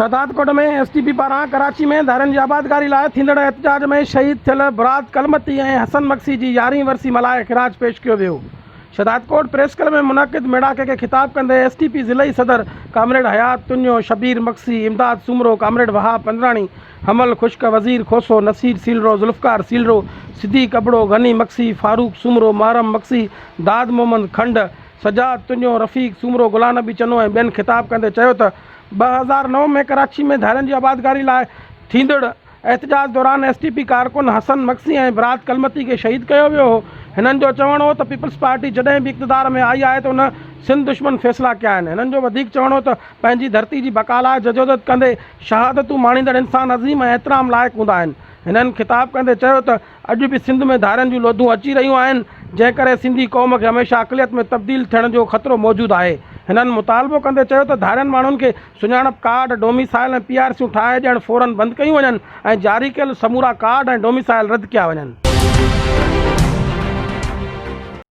Shahdadkot ۾ S T P پاران ڪراچي ۾ ڌارين جي آبادگاري لاء ٿيندڙ احتجاج ۾ شهيد ٿيل براد ڪلمتي ۽ حسن مگسي جي يارهين ورسي ملهائي خراج پيش ڪيو ويو. شهدادڪوٽ پريس ڪلب ۾ منعقد ميڙاڪي کي خطاب ڪندي ايس ٽي پي ضلعي صدر ڪامريڊ حيات تنيو، شبير مگسي، امداد سومرو، ڪامريڊ وهاب پندراڻي، حمل خشڪ، وزير کوسو، نصير سيلرو، ذوالفقار سيلرو، صديق ابڙو، غني مگسي، فاروق سومرو، محرم مگسي، داد محمد کنڊ، سجاد تنيو، رفيق سومرو، غلام نبي چنو ۽ ٻين خطاب ڪندي چيو ته 2009 ۾ ڪراچي ۾ ڌارين جي آبادگاري لاء ٿيندڙ احتجاج دوران ايس ٽي پي ڪارڪن حسن مگسي ۽ براد ڪلمتي کي شهيد ڪيو ويو هو. هنن جو چوڻ هو ته پيپلز پارٽي جڏهن به اقتدار ۾ آئي آهي ته ان سنڌ دشمن فيصلا ڪيا آهن. هنن جو وڌيڪ چوڻ هو ته پنهنجي ڌرتي جي بقا لاء جدوجهد ڪندي شهادتون ماڻيندڙ انسان عظيم ۽ احترام لائق هوندا آهن. هنن خطاب ڪندي چيو ته اڄ به سنڌ ۾ ڌارين جون لوڌون اچي رهيون آهن، جنهن ڪري سنڌي قوم کي هميشه اقليت ۾ تبديل ٿيڻ جو خطرو موجود آهي. هنن مطالبو ڪندي چيو ته ڌارين ماڻهن کي سڃاڻپ ڪارڊ، ڊوميسائل ۽ پي آر سيون ٺاهي ڏيڻ فورن بند ڪيون وڃن ۽ جاري ڪيل سمورا ڪارڊ ۽ ڊوميسائل رد ڪيا وڃن.